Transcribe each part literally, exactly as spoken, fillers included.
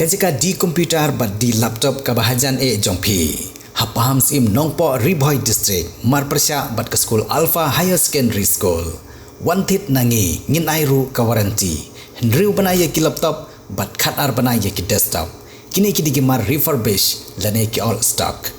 Ka jaka de computer bad de laptop kaba hajan eh jong phi, ha Pahamsyiem Nongpoh, Ri Bhoi District, marpyrshah bad ka skul Alpha Higher Secondary School, wan thied na ngi, ngin ai ruh ka warranty. Hynriew bnai ïa ki laptop bad khatar bnai ïa ki desktop. Kine ki dei ki mar refurbish lane ki old stock.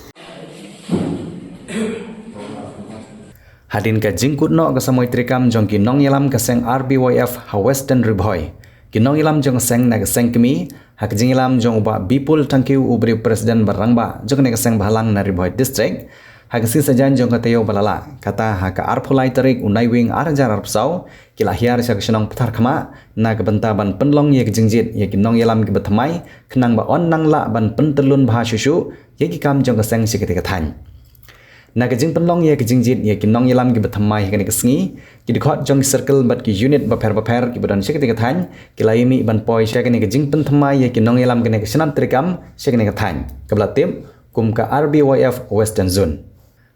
Hadien ka jingkut noh ka samoi treikam jong ki nongïalam ka seng R B Y F ha Western Ri Bhoi, ki nongïalam jong ka seng na ka seng kmie, ha ka jingïalam jong u Bah Bipul Thangkhiew, u briew president bad rangbah jong kane ka seng bahalang na Ri Bhoi District, ha ka sngi Saitjaiñ jong ka taïew ba la lah, kata ha ka arphew lai tarik u Naiwieng ar hajar arphew saw, ki la hiar sha ka shnong Patharkhmah na ka bynta ban pynlong ïa ka jingjied ïa ki nongïalam kiba thymmai, khnang ba yn nang lah ban pyntyllun bha shuh shuh ïa ki kam jong ka seng sha katei ka thaiñ. Na ka jingpynlong ïa ka jingjied ïa ki nongïalam kiba thymmai ha kane ka sngi, ki dkhot jong ki circle bad ki unit bapher bapher kiba don sha katei ka thaiñ, ki la ïa mih ban poi sha kane ka jingpynthymmai ïa ki nongïalam kane ka shnat treikam sha kane ka thaiñ, kaba la tip kum ka R B Y F Western Zone.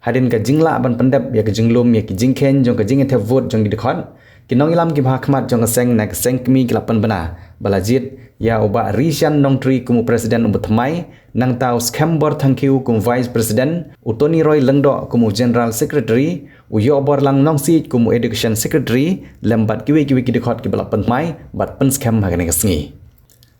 Hadien ka jinglah ban pyndep ïa ka jinglum ïa ki jingkheiñ jong ka jingïathep vote jong ki dkhot, ki nongïalam kiba ha khmat jong ka seng na ka seng kmie ki la pynbna ba la jied ïa u Bah Rishan Nongtri kum u president uba thymmai, nangta u Skhem Bor Thangkhiew kum vice president, u Tony Roy Lyngdoh kum u general secretary, u Ïohborlang Nongsiej kum u education secretary, lem bad kiwei kiwei ki dkhot kiba la pynthymmai bad pynskhem ha kane ka sngi.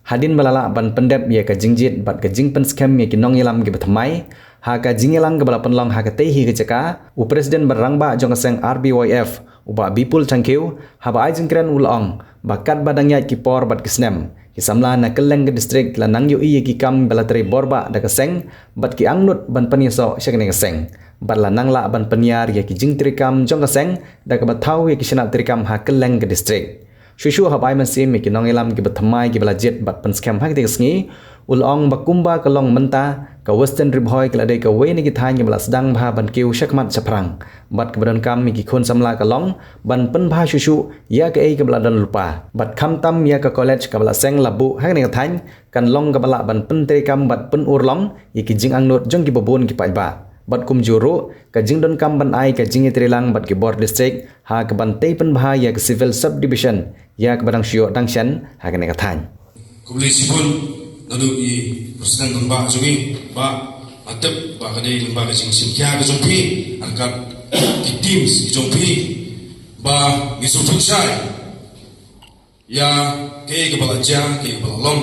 Hadien ba la lah ban pyndep ïa ka jingjied bad ka jingpynskhem ïa ki nongïalam kiba thymmai, ha ka jingïalang kaba la pynlong ha katei hi ka jaka, u president bad rangbah jong ka seng R B Y F, u Bah Bipul Thangkhiew, haba ai jingkren u la ong ba katba dang ïaid ki por bad ki snem, ki samla na kylleng ka district ki la nang ïohi ïa ki kam ba la trei bor bah da ka seng bad ki angnud ban pynïasoh sha kane ka seng, bad la nang lah ban pynïar ïa ki jingtreikam jong ka seng da kaba thaw ïa ki shnat treikam ha kylleng ka district. Shuh shuh hap ai mynsiem ïa ki nongïalam kiba thymmai kiba la jied bad pynskhem ha katei ka sngi, u la ong ba kumba ka long mynta, ka Western Ri Bhoi ka la dei kawei na ki thaiñ kiba la sdang bha ban kiew shakhmat shaphrang, bad kaba donkam ïa ki khun samla ka long ban pynbha shuh shuh ïa kaei kaba la don lypa, bad khamtam ïa ka college kaba la seng la buh ha kane ka thaiñ, kan long kaba lah ban pyntreikam bad pynurlong ïa ki jingangnud jong kiba bun ki paidbah. Bad kumjuh ruh ka jingdonkam ban ai ka jingïatreilang bad ki bor district ha kaban tei pynbha ïa ka civil subdivision ïa kaba dang shu ïoh dang shen ha kane ka thaiñ. Khublei shibun naduh i president rangbah jong ngi, Bah, nga tip ba ka dei lyngba ka jingshim khia ka jong phi, ryngkat ki teams ki jong phi, ba ngi sngewthuh shai ïa kaei kaba la jia, kaei kaba la long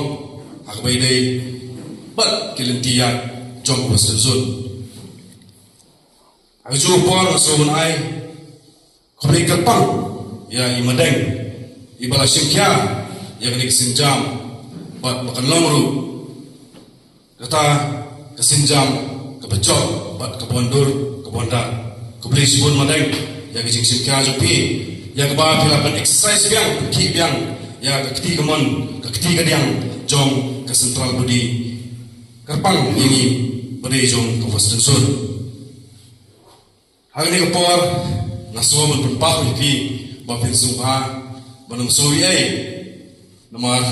ha kaba ïadei bad ki lynti ïaid jong ka Western Zone. Ha kajuh ka por nga sngewbha ban ai khublei kyrpang ïa i Madeng, iba la shim khia ïa kane ka sienjam, bad ba kan long ruh kata ka sienjam kaba jop bad kaba wandur kaba wanrah. Khublei shibun Madeng ïa ka jingshim khia jong phi, ïa kaba phi la pyn exercise biang, pynkhih biang ïa ka kti kamon, ka kti kadiang jong ka central body kyrpang ïa ngi ba dei jong ka Western Zone. Ha kane ka por nga sngew ban pynpaw ïa phi ba phin sngewbha ban ym sngew ei ei. Namar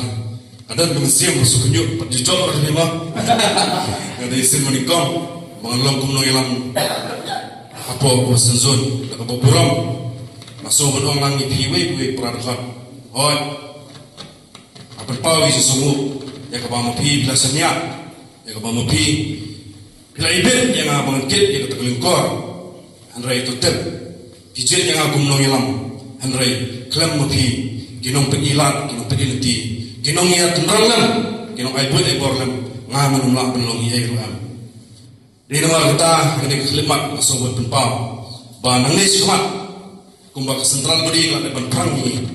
ka don ka mynsiem ba sngewkhynñiuh bad jujok ruh hi ma. Nga dei sien ba nyngkong ba ngan long kum nongïalam hapoh Western Zone, da kaba burom. Nga sngew ban ong lang ïa phi iwei pa iwei para dkhot. Hooid. Nga pynpaw ïa ka jingsngewnguh ïa kaba ma phi phi la shaniah, ïa kaba ma phi phi la ibit ïa nga ba ngan kit ïa kata ka lyngkor. Hynrei to tip, phi jied ïa nga kum nongïalam, hynrei khlem ma phi, ki nongpyni lad, ki nongpyni lynti, ki nongïatynrong lem, ki nong ai buit ai bor lem, nga ngan ym lah ban long ei ei ruh em. Dei namar kata, ha kane ka khyllipmat nga sngewbha ban pynpaw ba nangne shakhmat, kumba ka central body ka la dep ban phrang ïa ngi,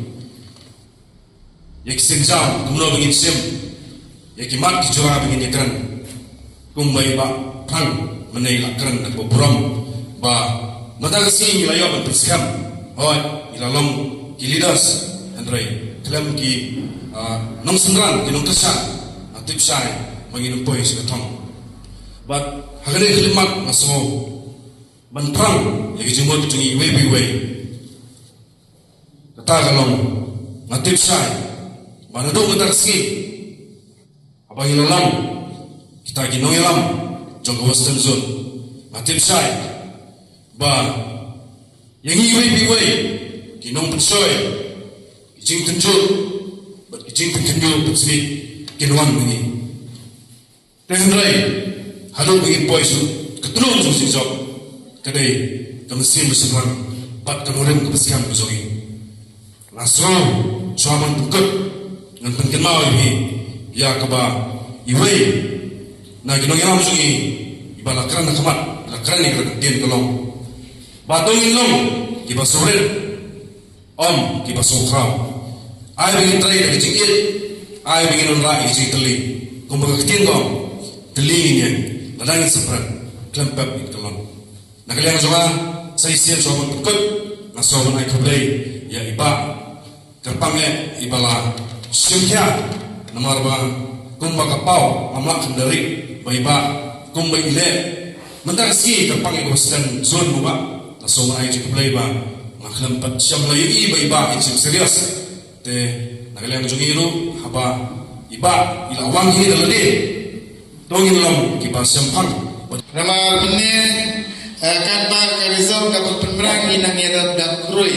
ïa ki sienjam kumno ba ngin shim, ïa ki mat ki jura ba ngin ïakren. Kumba i Bah Phrang mynne i la kren da kaba burom ba mynta ka sngi ngi la ïoh ban pynskhem. Hooid, ngi la long ki leaders, hynrei khlem ki, ah, nongsynran, ki nongkyrshan, nga tip shai ba ngin ym poi sha ka thong. Bad ha kane ka khyllipmat nga sngew ban phrang ïa ka jingmut jong ngi iwei pa iwei. Kata ka long, nga tip shai ba naduh mynta ka sngi, haba ngi la long kita ki nongïalam jong ka Western Zone, nga tip shai ba ïa ngi iwei pa iwei, ki nongpynshoi, ki jingtynjuh bad ki jingtynjuh pynsmit kin wan ma ngi. Te hynrei haduh ba ngin poi sha ka tnum jong ka jingjop, ka dei ka mynsiem ba shemphang bad ka nongrim kaba skhem ka jong ngi. Nga sngew shuwa ban pynkut, ngan pynkynmaw ïa phi ïa kaba iwei na ki nongïalam jong ngi iba la kren ha khmat, la kren ïa ka ktien ka long ba to ngin long kiba sngewrit, ym kiba sngewkhraw. Ai ba ngin trei da ka jingïeit, ai ba ngin wanrah ïa ka jingtylli. Kumba ka ktien ka ong, tylli ngin ïeng, lada ngin sngewrit, khlem pep ngin kyllon. Na ka liang jong nga, sa shisien shuwa ban pynkut, nga sngew ban ai khublei ïa i Bah kyrpang eh iba la shim khia, namar ba kumba ka paw, ngam lah kynda rieh ba i Bah kumba i leh mynta ka sngi kyrpang ïa ka Western Zone mo Bah. Nga sngew ban ai jingkhublei ba nga khlem pat shem la ïohi ba i Bah i shim serious. Te na ka liang jong ngi ruh, haba i Bah i la wan hi da lade, to ngin long kiba shemphang. Namar mynne, eh, katba ka result ka pynpra, ngi nang ïarap dap khrui.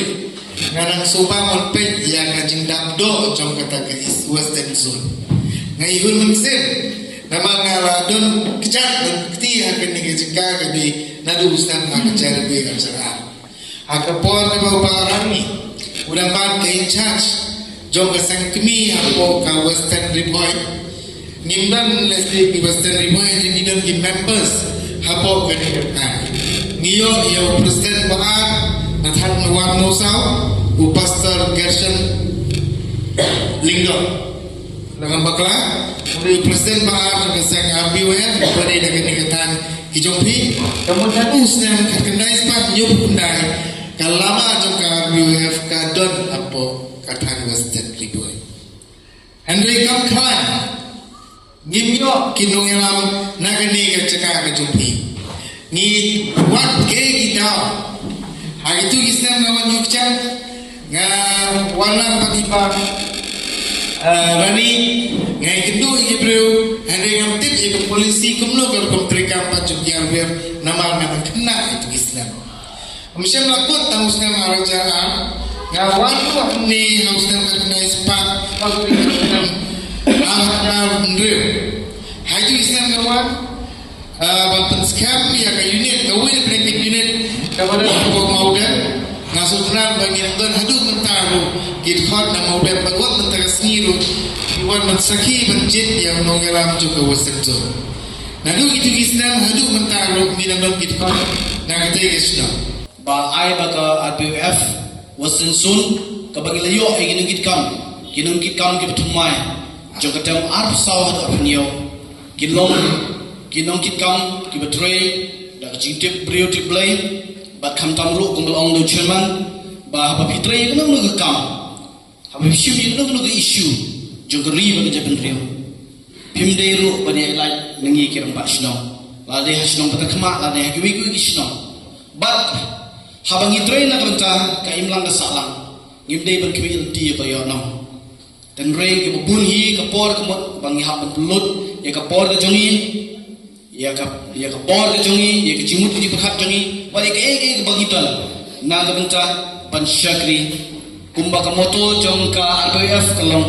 Nga nang suba mon peit ïa ka jingdap doh jong kata ka East Western Zone. Nga ihun mynsiem. Namar nga la don kjat don kti ha kane ka jaka ka dei naduh u snem ha ka jar kaba jar ar. Ha ka por kaba u Bah Rani u dang ban ka in charge jong ka seng kmie hapoh ka Western Ri Bhoi. Ngim don lehse ki Western Ri Bhoi, ngi don ki members hapoh kane ka thaiñ. Ngi ïoh ïa u president ba ar na thaiñ Mawar Mawsaw, u Pastor Gerson Lyngdoh. Lada ngam bakla, u dei u president ba ar na ka seng R B Y F, ba dei da kane ka thaiñ ki jong phi. Ka mut haduh u snem khatkhyndai spah hynñiewphew khyndai, ka lama jong ka R B Y F ka don hapoh ka thaiñ Western Ri Bhoi. Hynrei kam khraw, ngim ïoh ki nongïalam na kane ka jaka ka jong phi. Ngi wad ki ki daw. Ha kitu ki snem nga wan ïuh kjat, nga wan lang bad i Bah, eh, Rani, nga ïakynduh ïa ki briew, hynrei ngam tip ïa ka policy kumno ka rukom treikam bad jong ki R B Y F, namar nga dang khynnah ha kitu ki snem. Ym shym la kut tang u snem ar hajar ar, nga wan ruh hangne ha u snem khatkhyndai spah, ar hajar hynriew. Ha kitu ki snem nga wan, ah, ban pynskhem ïa ka unit, kawei na ki unit kaba don hapoh Mawdem. Nga sngewtynnat ba ngi nang don haduh mynta ruh ki dkhot na Mawdem, ba wat mynta ka sngi ruh ngi wan ban sakhi ban jied ïa u nongïalam jong ka Western Zone. Naduh kitu ki snem haduh mynta ruh ngi nang don ki dkhot na katei ka shnong. Ba ai ba ka R B Y F Western Zone kaba ngi la ïoh ïa ki nongkitkam, ki nongkitkam kiba thymmai jong ka term arphew saw haduh arphew hynñiew, ki long ki nongkitkam kiba trei da ka jingtip briew tip Blei. Bad khamtam ruh kumba la ong da u chairman, ba haba phi trei ïa kano kano ka kam, haba phi shim ïa kano kano ka issue jong ka ri bad ka jaitbynriew, phim dei ruh ban ïaid lait na ngi ki rangbah shnong, lane ha shnong Bathymmai lane ha kiwei kiwei ki shnong. Bad haba ngi trei na ka bynta ka imlang ka sahlang, ngim dei ban khmih lynti ïa ka ïoh nong. Hynrei kaba bun hi ka por ka mut ba ngi hap ban pynlut ïa ka por ka jong ngi, ïa ka, ïa ka por ka jong ngi, ïa ka jingmut ka jingpyrkhat jong ngi, bad ïa kaei kaei kaba ngi don na ka bynta ban shakri. Kumba ka motto jong ka R B Y F ka long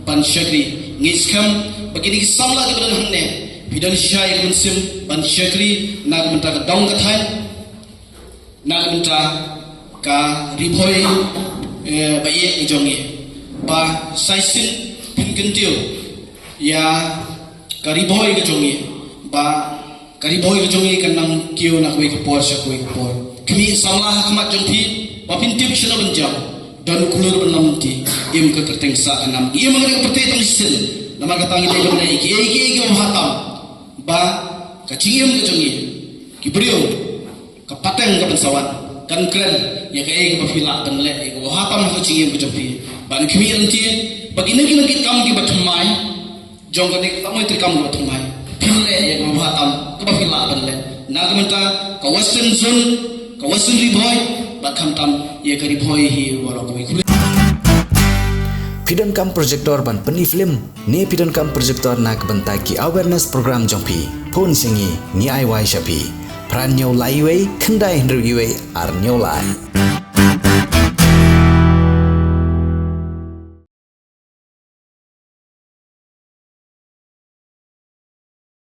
ban shakri. Ngi skhem ba kine ki samla kiba don hangne, phi don shisha ïa ka mynsiem ban shakri na ka bynta ka dong ka thaiñ, na ka bynta ka Ri Bhoi, eh, ba ïeit ka jong ngi. Ba sa shisien phin kyntiew ïa ka Ri Bhoi ka jong ngi, ba ka Ri Bhoi ka jong ngi kan nang kiew na kawei ka por sha kawei ka por. Khmih samla ha khmat jong phi, ba phin tip shano ban jam. Don u khlur ban lam lynti, im ka kyrteng sah ka nam. Im ka kyrteng tang shisien. Namar kata ngi dei ban leh kiei kiei kiba bha tam, ba ka jingim ka jong ngi, ki briew, ka pateng ka ban sa wan, kan kren ïa kaei kaba phi lah ban leh, ïa kaba bha tam ha ka jingim ka jong phi. Ban khmih lynti ba kine ki nongkitkam kiba thymmai jong kane ka tnat treikam kaba thymmai, phin leh ïa kaba bha tam kaba phi lah ban leh na ka bynta ka Western Zone, ka Western Ri Bhoi, bad khamtam ïa ka Ri Bhoi hi baroh kawei. Phi donkam projector ban pyni film ne phi donkam projector na ka bynta ki awareness program jong phi? Phone sha ngi, ngi ai wai sha phi. Phra hynñiew lai wei, khyndai hynriew wei, ar hynñiew lai.